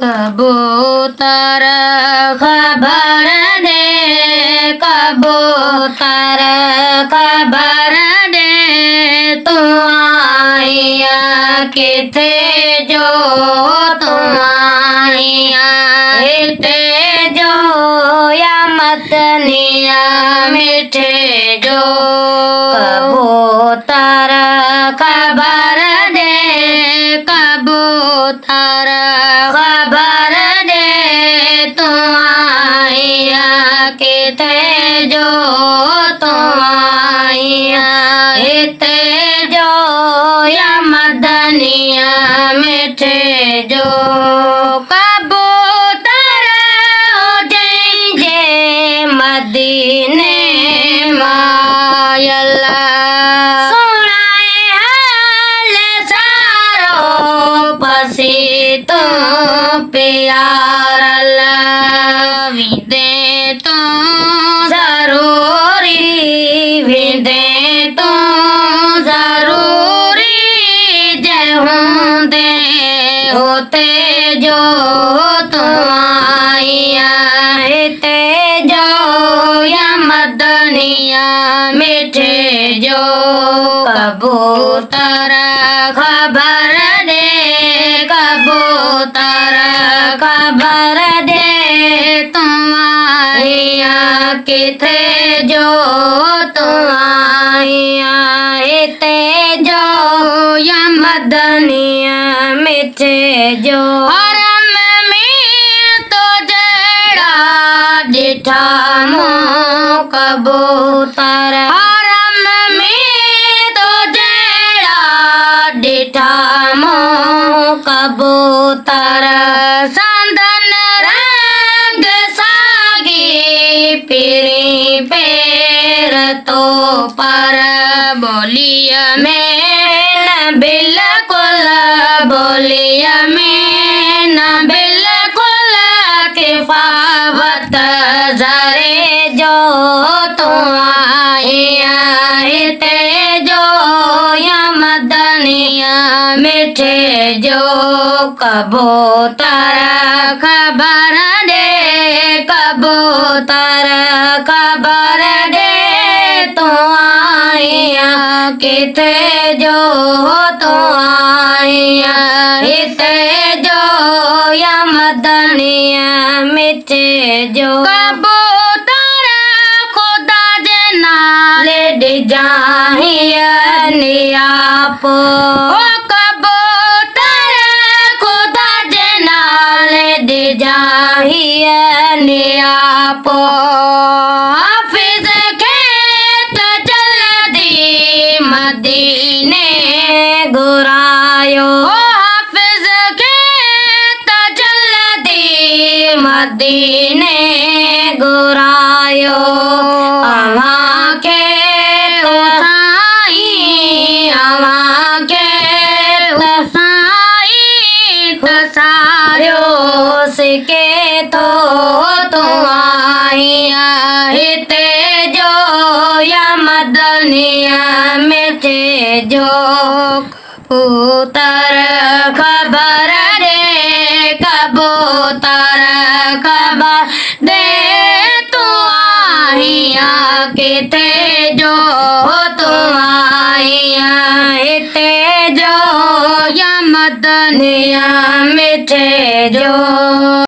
कबूतर ख़बर ॾे, कबूतर ख़बर ॾे, तूं आईं किथे जो तूं आईं, हिते जो या मदनिया मिठे जो। कबूतर ख़बर ॾे, कबूतर ख़बर ॾे, तूं आईं किथे जो तूं आईं, हिते जो या मदनिया मिठे जो। कबूतर जंहिंजे मदीने मायल, सुणाए हाल सारो पसी तूं प्यार वेंदे तूं ज़रूरी, वेंदे तूं ज़रूरी, जे हूंदे हुते जो तूं आईं, हिते जो या मदनिया मिठे जो। कबूतर ख़बर ॾे, कबूतर ख़बर ॾे, तूं आईं किथे जो तूं आईं, हिते जो या मदनिया मिठे जो। हरम में तो जहिड़ा ॾिठा मूं कबूतर, हरम में तो जहिड़ा ॾिठा मूं कबूतर, संदन रंग सागी पिरी पेर तो पर, ॿोलीअ में न बिल्कुल, ॿोलीअ में न बिल्कुल किफ़ावत ज़रे जो तूं आईं, हिते जो या मदनिया मिठे जो। कबूतर ख़बर ॾे, कबूतर ख़बर ॾे, तूं आईं किथे जो तूं आईं, हिते जो या मदनिया मिठे जो। कबूतर ख़ुदा जे नाले ॾिजां नियापो, कबूतर ख़ुदा जे नाले ॾिजां नियापो, हाफ़िज़ खे त जल्दी मदीने घुरायो, हाफ़िज़ खे त जल्दी मदीने घुरायो, अव्हां खे साईं, अव्हां खे साईं त सारियो सिके थो तूं आईं, हिते जो या मदनिया मिठे जो। कबूतर ख़बर ॾे, कबूतर ख़बर ॾे, तूं आईं किथे जो तूं आईं, हिते जो या मदनिया मिठे जो।